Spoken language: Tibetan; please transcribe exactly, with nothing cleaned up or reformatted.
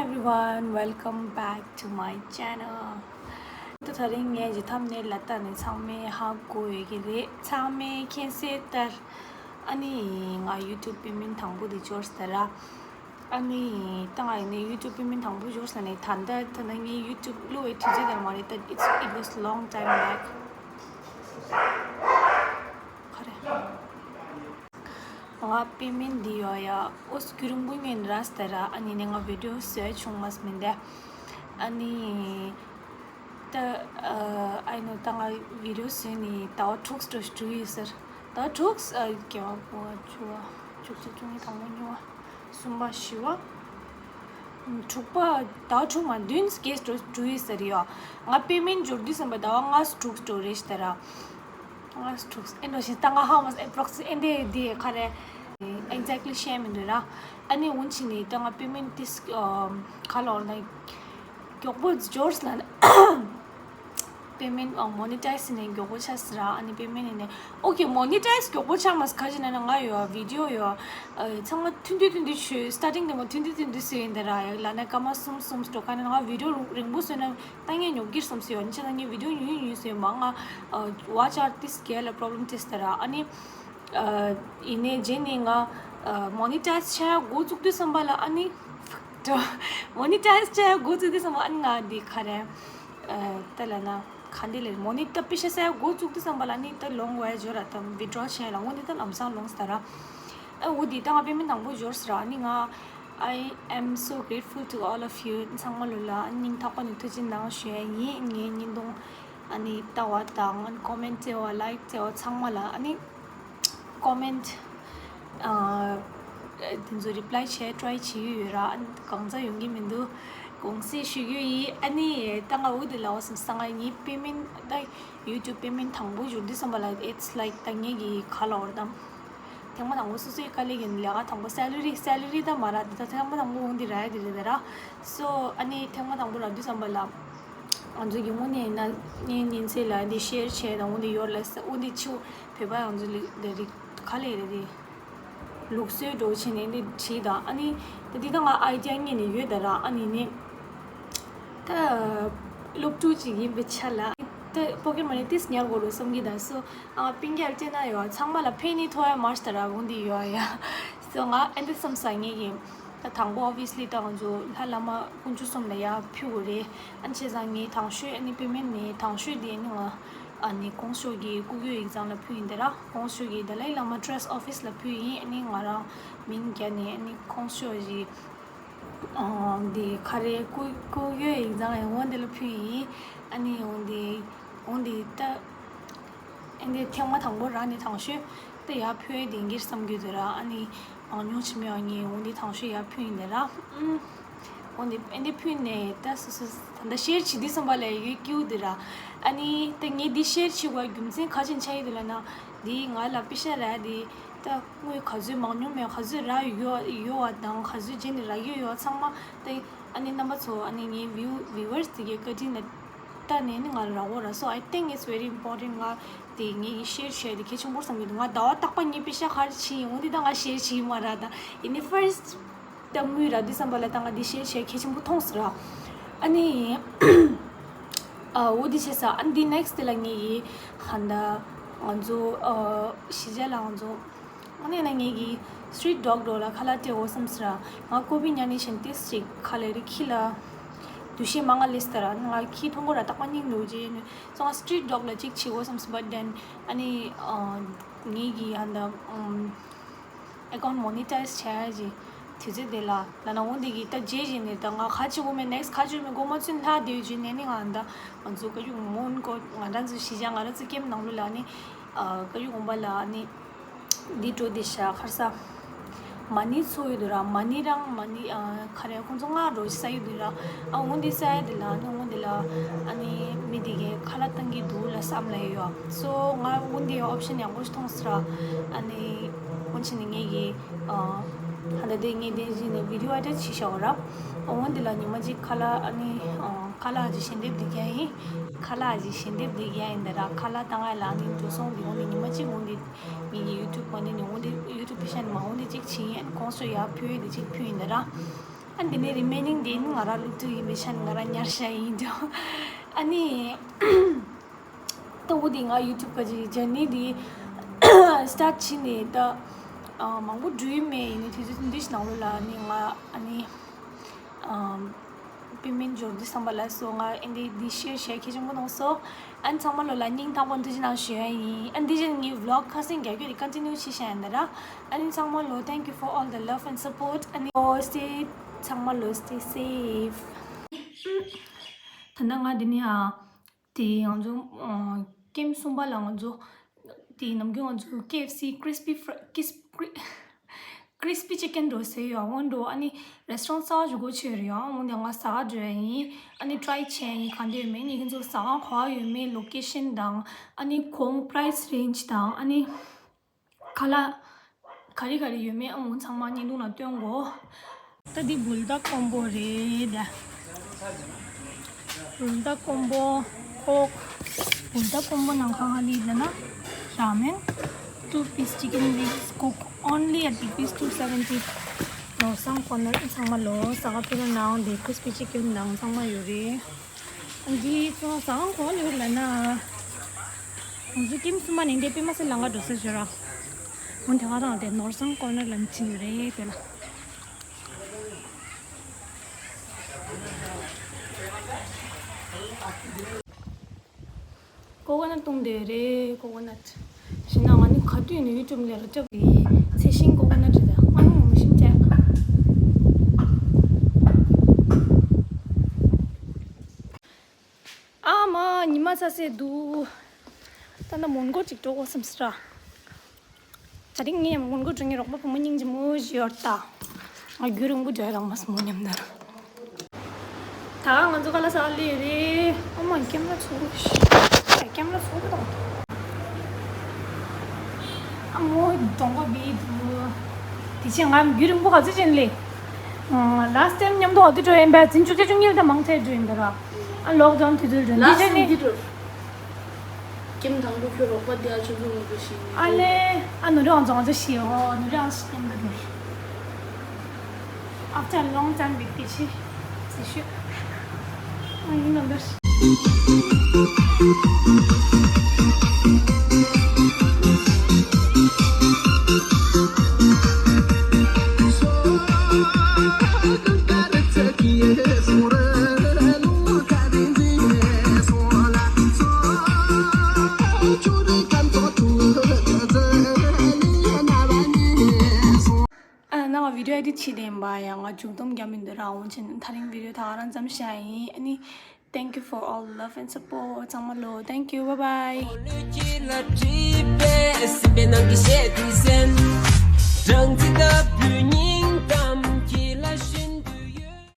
Everyone, welcome back to my channel. ད་དེ་རིང་ངས་ཀྱི་ཐམ་ནེལ་ལ་ལྟ་ནས་ཚང་མས་ཧ་གོ་ཡོད་ཀྱི་རེད། ཚང་མས་མཁྱེན་གསལ་ལྟར། ཨ་ནི་ང་YouTube པེ་མེན་དང་པོ་དེ་འབྱོར་ས་ར། ཨ་ནི་ད་ང་ཡིན་ནས་YouTube པེ་མེན་དང་པོ་འབྱོར་ས་ནས་ད་ལྟ་ད་ལྟ་ངས་YouTube བླུགས་པའི་དུས་ཚོད་དེར་མ་རེད། ད་it's, it was long time back. ག་རེ། ང་པེ་མེན་འདི་ཡོད་ཡ། ཨོ་སྐུ་རིང་པོ་ཉན་ར་སྟ་ར། ཨ་ནི་ནས་ང་བི་ཌི་ཡོ་བཟོས་བྱུང་མ་སོང་མིན་ཏེ། ཨ་ནི་ད་ཨ་ཨ་ནི་ད་ང་བི་ཌི་ཡོ་བཟོས་ནས་ཟླ་བ་དྲུག་ཙམ་འགྲོ་ཡོད་ཟེར། ཟླ་བ་དྲུག་ཨ་བརྒྱད་པ་བཅུ་པ་བཅུ་གཅིག་བཅུ་གཉིས་དང་པོ་གཉིས་པ་གསུམ་པ་བཞི་པ། དྲུག་པ། ཟླ་བ་དྲུག་མ་བདུན་བརྒྱད་འགྲོ་ཡོད་ཟེར་ཡོད། ང་པེ་མེན་འབྱོར་དུས་ཙམ་པ་ཟླ་བ་ལྔ་དྲུག་འགྲོ་རེད་ཟེར་ར། ལྔ་དྲུག་ཨེ་འགྲོ་བཞིན་ད་ང་ཧ་མ་ཨེ་པྲོག་སི་ཨེ་འདྲས་འདི་ག་རེ། Exactly ཤེས་མི་འདུག་ར། ཨ་ནི་འོན་ཕྱིན་ནི་ད་ང་པེ་མེན་ཏིས་ག་ལ་འོར་ན་མགྱོགས་པོ་འབྱོར་ལ་ན། པེ་མེན་མོ་ནི་ཊའི་ཛི་ནས་མགྱོགས་པོ་ཆགས་སི་ར། ཨ་ནི་པེ་མེན་ནི་ནས་ཨོ་ཁེ་མོ་ནི་ཊའི་ཛི་མགྱོགས་པོ་ཆགས་མ་སི་ག་ཞིག་ན་ན་ང་ཡོད་བི་ཌི་ཡོ་ཡོད། ཚང་མ་ཐུང་ཐུང་ཐུང་ཐུང་ཞུ་སི་ཊར་ཊིང་དེ་མོ་ཐུང་ཐུང་ཐུང་ཐུང་སུ་ཡིན་ད་ར། ཡ་ལ་ན་སྐར་མ་གསུམ་གསུམ་འགྲོ་ག་ན་ང་བི་ཌི་ཡོ་རིང་པོ་བཟོས་ན། ད་ངས་ཉོབ་ཀྱིར་བསམ་སོང་། ཡང་ཅི་ན་ངས་བི་ཌི་ཡོ་ཉུང་ཉུང་ཉུང་སོང་མ་ང་ཝ་ཆི་ཨར་ཊིས་སི་གལ་ལ་པྲོབ་ལེམ་ཏིས་ད་ར། ཨ་ནི་ཡིན་ནའི་རྗེས་ནས་ང་མོ་ནི་ཊའི་ཛི་བྱས་འགོ་བཙུགས་དུས་ཙམ་པ་ལ་ཨ་ནི་མོ་ནི་ཊའི་ཛི་བྱས་འགོ་བཙུགས་དུས་ཙམ་པ་ཨ་ནི་ང་འདི་ག་རེ་ད་ལ་ན་ག་འདི་ལས་མོ་ནི་ཊ་པི་ཤ་ས་འགོ་བཙུགས་དུས་ཙམ་པ་ལ་ཨ་ནི་ད་ལོང་བའི་འབྱོར་ར་ད་བི་ཌི་ཡོ་བྱས་ལ་འོ་འདི་ད་ལམ་སང་ལོང་ས་ད་ར། ཨ་འོ་འདི་ད་ང་པེ་མེན་དང་པོ་འབྱོར་ས་ར། ཨ་ནི་ང་I am so grateful to all of you. ཚང་མ་ལོ་ལ་སྙིང་ཐག་པ་ནས་ཐུགས་རྗེ་གནང་ཞུ་ཡ་ཡིན། ངའི་བརྙན་ཐུང་ཨ་ནི་ལྟ་བ་དང་ཀོ་མེན་བྱས་པ་ལའིཀ་བྱས་པ་ཚང་མ་ལ་ཨ་ནི་ཀོ་མེན་ཨ་དེ་ཚོ་རི་པི་ལའི་བྱས་ཊི་རའི་བྱེད་ཀྱི་ཡོད་ར། ཨ་ནི་གང་ཚ་ཡོང་གི་མི་འདུག་དགོངས་སེལ་ཞུ་རྒྱུ་ཡིན། ཨ་ནི་ད་ང་འོ་དེ་ལ་བ་སོང་ས་ང་ངའི་པེ་མེན་ད་YouTube པེ་མེན་དང་པོ་འབྱོར་དུས་ཙམ་པ་ལ་it's like ད་ངེད་ཀྱི་ག་ལ་བར་དང་། ཐེངས་མ་དང་པོ་སོ་སོའི་དཀའ་ལས་ཀྱི་ལས་ཀ་དང་པོ་སེ་ལ་རི་སེ་ལ་རི་ད་མ་རག་འདི་ད་ཐེངས་མ་དང་པོ་འོང་འདི་རག་ཡ་འདི་རེད་ད་ར། སོ་ཨ་ནི་ཐེངས་མ་དང་པོ་རག་དུས་ཙམ་པ་ལ་ང་ཚོ་གི་དངོས་གནས་ཡིན་ན་ངའི་ཉིན་མཚན་ལ་འདི་ཤེར་བྱས་དང་འོང་འདི་ཡོར་ལ་ས་འོང་འདི་ཆུ་བོད་པ་ང་ཚོ་ལི་འདི་རིགས་ག་ལས་རེད་འདི་ལུགས་སྲོལ་འགྲོ་བྱས་ནས་འདི་བྲིས་དང་ཨ་ནི་ད་འདི་ད་ང་ཨའི་ཌི་ཡ་རྙེད་ནས་ཡོད་ད་ར། ཨ་ནི་ནི་ད་སློབ་ཕྲུག་ཅིག་ཡིན་པའི་ཆ་ལ་ད་པོ་ཀེ་མོན་ནི་ཏིས་ཉར་དགོས་རུ་བསམ་གྱི་ད་སོ། ཨ་སྤུན་ཀྱག་བལྟས་ན་ཡོད་ཚང་མ་ལ་ཕན་ནི་ཐོགས་ཡ་མ་ཤི་ད་ར་འོང་འདི་ཡོད་ཡ། སོ་ང་ཨེ་འདི་བསམ་ས་ངེད་ཀྱི་ད་དང་པོ་obviously ད་ང་ཚོ་ལྷ་བླ་མ་དཀོན་མཆོག་གསུམ་ལ་ཡ་ཕུལ་དགོས་རེད། ཨ་ནི་བྱས་ཙང་ངས་དང་ཤོས་ཨ་ནི་པེ་མེན་ནས་དང་ཤོས་དེ་ནི་ང་ཨ་ནི་ཁོང་ཤོས་ཀྱི་སྐུ་སྒེར་ཡིག་ཚང་ལ་ཕུལ་ཡིན་ད་ར། ཁོང་ཤོས་ཀྱི་ཏཱ་ལའི་བླ་མ་ཊ་ར་སི་ཊི་ཨོ་ཕི་སི་ལ་ཕུལ་ཡིན། ཨ་ནི་ང་རང་མིང་རྒྱག་ནས་ཨ་ནི་ཁོང་ཤོས་ཀྱི་འདི་ག་རེ་སྐུ་སྐུ་ཡོད་ཡིག་ཚང་ཡང་འོང་འདི་ལ་ཕུལ་ཡིན། ཨ་ནི་འོང་འདི་འོང་འདི་ལྟ། ཨ་འདི་ཐེངས་མ་དང་པོ་རང་ནི་དང་ཤོས་ལྟ་ཡར་ཕུལ་ཡིན་འདི་འགིར་བསམ་རྒྱུ་འདི་ར། ཨ་ནི་མང་ཉུང་ཆི་མེད་ཨ་ནི་འོང་འདི་དང་ཤོས་ཡར་ཕུལ་ཡིན་འདི་ར། ཨུམ། འོང་འདི་ཨ་འདི་ཕུལ་ནས་ད་སོ་སོ་ད་ལྟ་ཤེར་བྱེད་དུས་ཙམ་པ་ལ་ཡོད་སྐྱིད་འདི་ར། ཨ་ནི་ད་ངས་འདི་ཤེར་བྱེད་དགོས་རྒྱུ་མཚན་ག་ཅིན་ཆ་ཡི་འདི་ལ་ན་འདི་ང་ལ་པི་ཤ་ར་འདི། ད་དངུལ་ག་ཚོད་མང་ཉུང་མེད་ག་ཚོད་རག་ཡོད་ཡོད་བ་དང་ག་ཚོད་རྗེས་ནས་རག་གི་ཡོད་ཚང་མ་ད་ཨ་ནི་རྣམ་པ་ཚོ་ཨ་ནི་ངའི་view viewers དེ་གའི་བཀའ་དྲིན་ལ་ལྟ་ནས་ནི་ང་ལ་རག་གོ་ར། So I think it's very important ང་དེ་ངས་ཀྱི་ཤེར་བྱས་དེ་གལ་ཆེན་པོ་བསམ་གྱི་འདུག་ང་ཟླ་བ་རྟག་པ་ངའི་པེ་ཤ་ག་རེ་བྱིན་ཡོང་འདི་ད་ང་ཤེར་བྱིན་མ་ར་ད་ཡིན་ནི་first ད་དངུལ་རག་དུས་ཙམ་པ་ལ་ད་ང་འདི་ཤེར་བྱས་གལ་ཆེན་པོ་མཐོང་ཟེར་ར། ཨ་ནི་ཨ་འོ་འདི་བྱས་ས་ཨ་ནི་འདི་next དེ་ལ་ངས་ཀྱི་ཧན་ད་ང་ཚོ་ཨ་གཞིས་ཆགས་ལ་ང་ཚོ། ཨ་ནི་ན་ངེད་ཀྱི་street dog འགྲོ་ལ་ཁ་ལག་སྤྲད་འོ་བསམ་སི་ར། ང་ཀོ་བི་ཉ་ནི་ཤན་ཏིས་ཅིག་ཁ་ལེ་རི་ཁྱི་ལ་འདུ་ཤེས་མ་ང་ལེ་སི་ཏ་ར། ང་ཁྱི་མཐོང་གོ་ར་རྟག་པ་སྙིང་འདོད་ཅེས་ནི་སོང་ང་street dog ལ་ཅིག་བྱེད་འོ་བསམ་སི། But then ཨ་ནི་ངེད་ཀྱི་ཧ་ད་account monetize བྱ་ཡ་ཅིག་དུས་ཚོད་དེ་ལ་ལ་ན་འོ་འདི་གི་ད་རྗེས་ཅིག་ནི་ད་ང་ཁ་ཅིག་འོ་མེད་next ཁ་ཅིག་འོ་མེད་འགོ་མ་ཚུན་ལྷག་དེ་ཡོད་ཅིག་ནས་ནི་ང་ད་ང་ཚོ་ཀ་ཡུག་མོན་གོ་ང་རང་ཚོ་གཞིས་ཆགས་ང་རང་ཚོ་ཀེམ་ནང་ལོ་ལ་ནི། ཀ་ཡུ་གོང་པ་ལ་ནི་འདི་འགྲོ་འདི་ཤ་ཁར་ས་མ་ནི་ཚོ་ཡོད་དུ་ར། མ་ནི་རང་མ་ནི་ཁ་རེ་ཁོང་ཚོ་ང་འགྲོ་ས་ཡོད་དུ་ར། ཨ་འོན་འདི་ས་ཡ་འདི་ལ་ནི་འོན་འདི་ལ་ཨ་ནི་མི་འདི་གའི་ཁ་ལག་བཏང་གི་འདུག་ལ་བསམ་ལ་ཡོད། སོ་ང་འོན་འདི་ཨོབ་ཤན་ཡག་པོ་ཞིག་མཐོང་སི་ར། ཨ་ནི་འོན་ཕྱིན་ནི་ངེད་ཀྱི་ཧ་ད་དེ་ངེད་དེ་བཞིན་ནི་བི་ཌི་ཡོ་ཨེ་ཌིཊ་བྱེད་ཤག་ར། འོན་འདི་ལ་ཉི་མ་གཅིག་ཁ་ལག་ཨ་ནི། ཁ་ལག་གི་ཞལ་འདེབས་འདི་རྒྱག་ཡིན། ཁ་ལག་གི་ཞལ་འདེབས་འདི་རྒྱག་ཡིན་ད་ར། ཁ་ལག་བཏང་ཡ་ལ་ནི་འགྲོ་སོང་འདི་འོང་འདི་ཉི་མ་གཅིག་འོང་འདི། ངེད་ཀྱི་ཡུ་ཊུབ་མ་འདི་ནི་འོང་འདི་ཡུ་ཊུབ་པི་ཤ་ནི་མ་འོང་འདི་གཅིག་བྱིན་ཡིན། ཁོང་ཚོ་ཡར་ཕུལ་འདི་གཅིག་ཕུལ་ཡིན་ད་ར། ཨ་འདི་ནས་རི་མེ་ནིང་དེ་ནི་ང་རང་སློབ་ཕྲུག་ཡིན་པའི་ཆ་ནས་ང་རང་ཉར་བཞག་ཡིན་འདུག་ཨ་ནི། ཏོག་དེ་ང་ཡུ་ཊུབ་ག་ཅིག་ཇར་ནི་དེ་སི་ཊར་ཊི་བྱས་ནས་ད་ཨ་མང་པོ་འགྲོ་ཡི་མེད། ཡིན་ནའི་དུས་ཚོད་འདི་ཞིག་ནང་ལོགས་ལ་ནི་ང་ཨ་ནི་ཨམ་པེ་མེན་ཊི་འབྱོར་དུས་ཙམ་པ་ལ་སོ་ང་ཨ་འདི་འདི་ཤེར་བྱས་ཁྱེད་ཚོ་མགོ་གནོན་སོང་། ཨ་ནི་ཚང་མ་ལོ་ལ་སྙིང་ཐག་པ་ཐུགས་རྗེ་གནང་ཞུ་ཡ་ཡིན། ཨ་ནི་འདི་བཞིན་ངའི་ཝི་ལོག་ཁ་སང་རྒྱག་རྒྱུ་དེ་ཀོན་ཊི་ནིའུ་བྱེད་བཞག་ཡིན་ད་ར། ཨ་ནི་ཚང་མ་ལོ་thank you for all the love and support. ཨ་ནི་ཨོ་སི་ཊེ་ཚང་མ་ལོ་stay safe. ད་ནང་ང་འདི་ནས་ཨ། དེ་ང་ཚོ་ཨ་ཀེམ་གསུམ་པ་ལ་ང་ཚོ་དེ་ནམ་རྒྱུན་ང་ཚོ་ཀེ་ཨེཕ་སི་crispy fr- crispy crispy chicken འགྲོ་ཟེར་ཡོད། འོན་འགྲོ་ཨ་ནི་རེ་སི་ཊོ་རན་ཊི་གསར་པ་ཞིག་སྒོ་ཕྱེ་རེད་ཡ། འོན་ཏེ་ང་ཟ་ག་འགྲོ་ཡ་ཡིན། ཨ་ནི་ཊི་རའི་བྱས་ཡིན། གང་འདྲ་ཡོད་མེད་ནི་ཁྱེད་ཚོ་ཟ་ཁང་ག་པར་ཡོད་མེད་ལོ་ཀེ་ཤན་དང་ཨ་ནི་གོང་པ་རའི་སི་རེན་ཇི་དང་ཨ་ནི། ཁ་ལག་ག་རེ་ག་རེ་ཡོད་མེད་ཨ་འོ་ཚང་མ་བརྙན་ཐུང་ལ་སྟོན་གོ། ད་འདི་བུལ་ཏ་ཀོམ་བོ་རེད། བུལ་ཏ་ཀོམ་བོ་ཁོག་བུལ་ཏ་ཀོམ་བོ་ནང་ཁ་ཧ་ལི་ལ་ན་ར་མེན། Two piece chicken wings cook only at rupees two seventy. ནོར་བཟང་ཀོར་ནར་ཚང་མ་ལོ་ཟ་ག་ཕེབས་རོགས་གནང་། འདི་crispy chicken དང་ཚང་མ་ཡོད་རེད། འདི་ཚོ་ཟ་ཁང་གོང་ལ་ཡོད་ལ་ན། ང་ཚོ་ཀེམ་གསུམ་པ་ནས་འདི་པད་མ་སེ་ལང་ག་འགྲོ་ས་ཞོར་ར། འོན་ཏེ་ང་རང་དེ་ནོར་བཟང་ཀོར་ནར་ལ་ཕྱིན་ཡོད་རེད་དེ་ལ། ཀོ་ཀོ་ནཊ་བཏུང་བསྡད་རེད། ཀོ་ཀོ་ནཊ། གཞན་ན་ང་ནི་ག་དུས་ནས་ཡུ་ཊུབ་ལས་ཀ་སྐྱོབ་ཀྱི་ཚེ་ཤིང་ཀོ་ཀོ་ནཊ་རེད། ཨ་མ་མ་ཤིང་ཅག་ཨ་མ་ཉི་མ་ཚ་སེ་འདུག་ད་ལྟ་མོན་གྷོ་ཅིག་འགྲོ་དགོས་བསམ་སྲིད་ར། ད་རིང་ངས་མོན་གྷོ་འགྲོ་མཁན་རོགས་པ་བུ་མོ་སྙིང་རྗེ་མོ་ཞིག་ཡོད་ད། ང་རྒྱུན་རིང་པོ་འགྲོ་ཡ་རག་མ་སོང་མོ་མཉམ་དུ། ད་ང་ཚོ་ཁ་ལག་ཟ་ལེ་རེད། ཨ་མ་ཀེམ་ར་ཚོགས་ཤིག་ཀེམ་ར་ཚོགས་པ་དང་། ཨ་མོ་གདོང་པ་བི་འདུག་དེ་ཕྱིན་ང་རྒྱུན་རིང་པོ་ག་ཚོད་ཕྱིན་ལེ། ལ་སི་ཊི་ཊེམ་མཉམ་དུ་ག་དུས་འགྲོ་ཡིན་པས། འཛིན་བཅུ་གཅིག་བཅུ་གཉིས་ལ་ད་མང་ཆེ་འགྲོ་ཡིན་པས་ར། ཨ་ལོག་ཌའོན་དུས་ཚོད་འགྲོ་འདི་ལ་ཆ་ནི། སི་འདི་འགྲོ། ཀེམ་དང་པོ་ཁྱོད་རོགས་པ་དེ་ཨ་ཆུ་ཚོད་ངོ་དགོས་ཤིག་ཨ་ལེ། ཨ་ནུ་རི་ཨང་ཚོ་ང་ཚོ་ཤི་ཨོ་ནུ་རི་ཨང་ཤི་ཀེམ་དུ་འགྲོ། After a long time with Pichi. ཨ་ཡིན་ནམ་འདྲ། ཨ་ནང་བི་ཌིའོ་ཨེ་ཌིཊ་བྱེད་བསྡད་པ་ཡང་ང་མཇུག་སྡོམ་རྒྱབ་མི་འདུག་ར། འོང་ཆེན་ཐ་རིང་བི་ཌིའོ་ད་ག་རང་ཙམ་བཤད་ཡིན། ཨ་ནི། Thank you for all love and support. ཚང་མ་ལོ། Thank you. Bye bye.